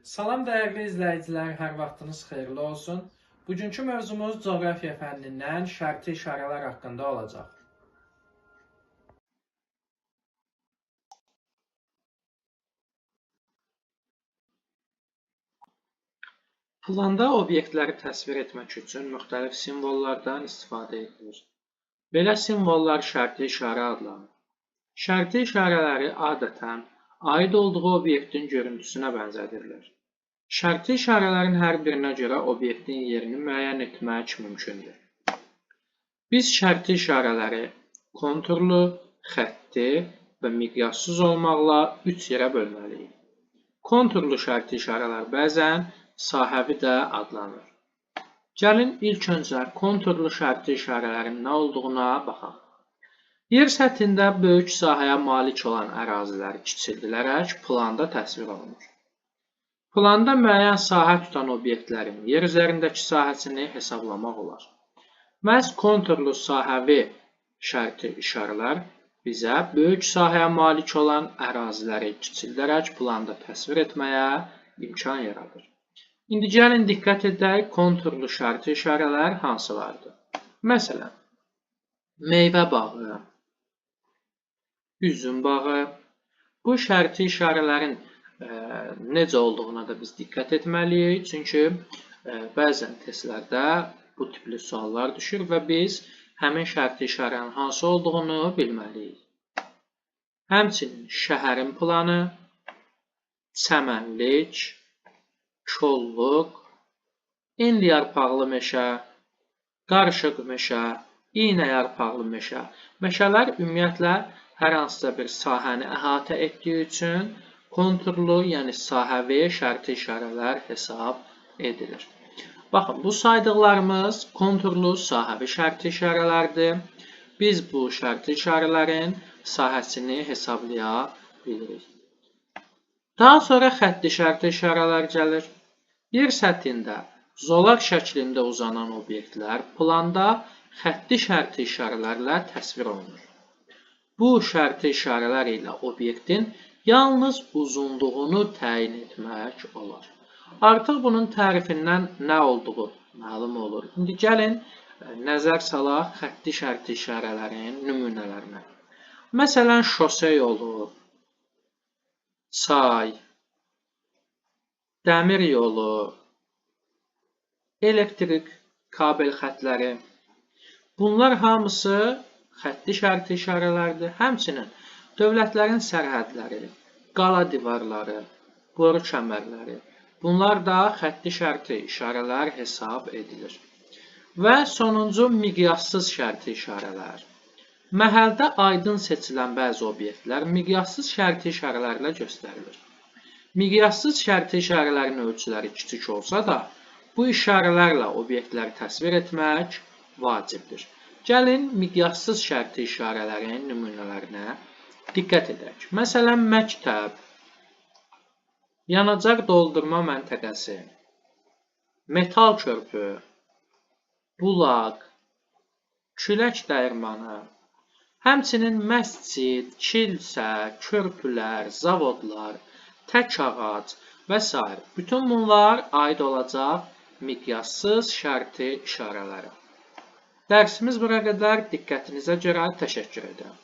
Salam dəyərli izləyicilər, hər vaxtınız xeyirli olsun. Bugünkü mövzumuz coğrafiya fənnindən şərti işarələr haqqında olacaq. Planda obyektləri təsvir etmək üçün müxtəlif simvollardan istifadə edilir. Belə simvollar şərti işarə adlanır. Şərti işarələri adətən aid olduğu obyektin görüntüsünə bənzədirlər. Şərti işarələrin hər birinə görə obyektin yerini müəyyən etmək mümkündür. Biz şərti işarələri konturlu, xətti və miqyassız olmaqla 3 yerə bölməliyik. Konturlu şərti işarələr bəzən sahəvi də adlanır. Gəlin ilk öncə konturlu şərti işarələrin nə olduğuna baxaq. Yer səthində böyük sahəyə malik olan ərazilər kiçildilərək planda təsvir olunur. Planda müəyyən sahə tutan obyektlərin yer üzərindəki sahəsini hesablamaq olar. Məhz konturlu sahəvi şərti işarələr bizə böyük sahəyə malik olan əraziləri kiçildərək planda təsvir etməyə imkan yaradır. İndi gəlin diqqət edək konturlu şərti işarələr hansılardır? Məsələn, meyvə bağı, üzüm bağı. Bu şərti işarələrin necə olduğuna da biz diqqət etməliyik. Çünki bəzən testlərdə bu tipli suallar düşür və biz həmin şərti işarənin hansı olduğunu bilməliyik. Həmçinin şəhərin planı, çəmənlik, kolluq, enli yarpaqlı meşə, qarışıq meşə, iynə yarpaqlı meşə. Meşələr ümumiyyətlə hər hansısa bir sahəni əhatə etdiyi üçün konturlu, yəni sahəvi şərti işarələr hesab edilir. Baxın, bu saydıqlarımız konturlu sahəvi şərti işarələrdir. Biz bu şərti işarələrin sahəsini hesablaya bilirik. Daha sonra xətti şərti işarələr gəlir. Yer səthində zolaq şəklində uzanan obyektlər planda xətti şərti işarələrlə təsvir olunur. Bu şərti işarələr ilə obyektin yalnız uzunluğunu təyin etmək olar. Artıq bunun tərifindən nə olduğu məlum olur. İndi gəlin nəzər salaq xətti şərti işarələrin nümunələrinə. Məsələn, şose yolu, çay, dəmir yolu, elektrik kabel xətləri. Bunlar hamısı xətti şərti işarələrdir. Həmçinin dövlətlərin sərhədləri, qala divarları, boru kəmərləri. Bunlar da xətti şərti işarələr hesab edilir. Və sonuncu miqyassız şərti işarələr. Məhəldə aydın seçilən bəzi obyektlər miqyassız şərti işarələrlə göstərilir. Miqyassız şərti işarələrin ölçüləri kiçik olsa da, bu işarələrlə obyektləri təsvir etmək vacibdir. Gəlin miqyassız şərti işarələrin nümunələrinə diqqət edək. Məsələn, məktəb, yanacaq doldurma məntəqəsi, metal körpü, bulaq, külək dəyirmanı, həmçinin məscid, kilsə, körpülər, zavodlar, tək ağac və sair. Bütün bunlar aid olacaq miqyassız şərti işarələrə. Dərsimiz bura qədər. Diqqətinizə görə təşəkkür edirəm.